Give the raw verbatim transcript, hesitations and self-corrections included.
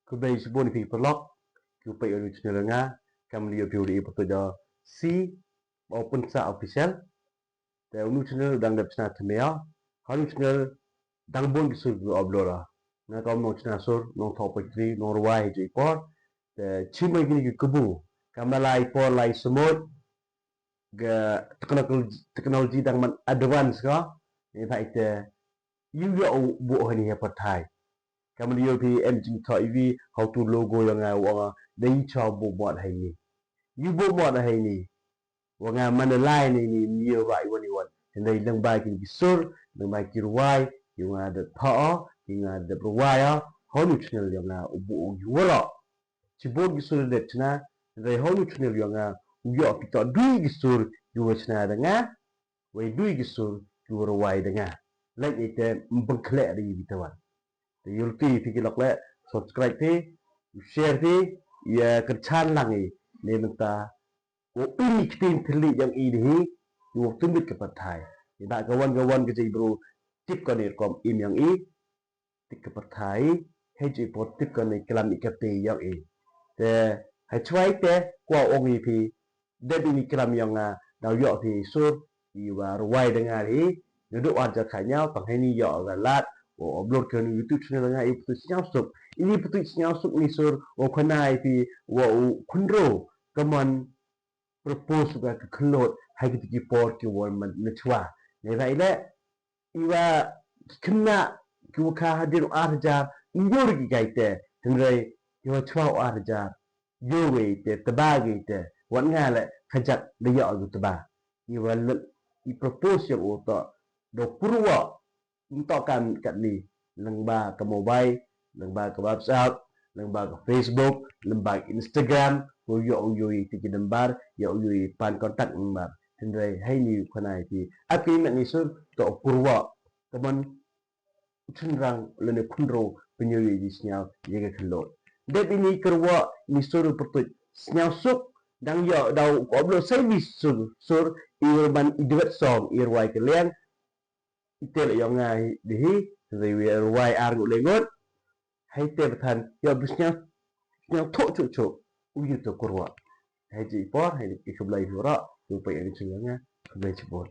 Khublei chibun phi paralok, kiwa peit ya uni u channel yong nga, kam li yoh phi u da i pyrtuid da C, Open Sa Official. Te uni u channel dang dep chna thymme ya, ha uni u channel dang bun ki sur ki upload ya. Nga kam nong chna sur, nong thoh poetry, nong rwai hei jooh i por. Te chim ya kini ki kabu, kam da lai por lai samoi, ka technology, technology dang man advance ko, neibhah ite, yow yoh u booh hani ha pyrthai. Kam da yoh phi em jingthoh iwi, ha utu logo yong nga wa nga, da i chwa booh mot heini. Yow booh mot heini. Wa nga man da lai neini, ym yoh wa iwon iwon. Hynrei lyngba kini ki sur, lyngba ki rwai, ki nga da thoh, ki nga da rwai, ha uni u channel yong nga u booh u waroh. Chibun ki sur da dep chna, hynrei ha uni u channel yong nga, u yoh phi toh dui ki sur, kiwa chna da nga, wei dui ki sur, kiwa rwai da nga. Lait ite ym pynkhleh ri phi tawon. Te yow luti phi ki lok leh, subscribe phi, share phi, ya kyrchan lang i, neibynta wow im i ktien thylliej yong i da hi, wow tynbit ka pyrthai. Neibhah kawon kawon ka jait bru, tip ko ni rukom im yong i, tip ka pyrthai, hei jooh i por tip ko ni klam i kyrte yong i. Te, hei chwa ite, kwah ong i phi, dep ini klam yong nga, daw yoh phi sur, iwa rwai da nga hi, nadooh ar hajar khatñiaw, tang heini yoh ka lad, wow upload ka ha uni u YouTube channel nga, i pyrtuid Sñiawsuk. Ini pyrtuid Sñiawsuk ini sur, wow khana i phi, wow khynroo, kammon propose ka ka khyllood, ha kiti ki por kiwa man nachwa. Neibhah i leh, iwa ki khynnah, kiwa kha hadien u ar hajar, ym yoh ri ki kaite, hynrei, kiwa chwa u ar hajar, yoh wei te, tba ki te, wat nga leh, khajiak da yoh ki tba. Iwa leh, i propose yong u toh, da pyrwa, ym toh kam katni, lyngba ka mobile, lyngba ka WhatsApp, lyngba ka Facebook, lyngba ka Instagram, wow yoh u yoh i ti ki number, yoh u yoh i pan contact number. Hynrei heini u khana i phi, ap ki met ni sur, toh pyrwa, kammon u chynrang lane khynroo, pynyoh i sñiaw, ya ka khyllood. Dep ini kyrwa, ini sur u pyrtuid Sñiawsuk, dang yoh daw upload sa ini sur, sur, iwa man i duet song, i rwai ka liang, ite leh yong nga hi, da hi, hynrei iwa rwai ar ngut le ngut, heite pathan, yow bru sñiaw, sñiawthooh chooh chooh, u yoh toh kyrwa. Hei jooh i por, hei i khublei phi waroh, yow peit ya uni u channel yong nga, khublei chibun.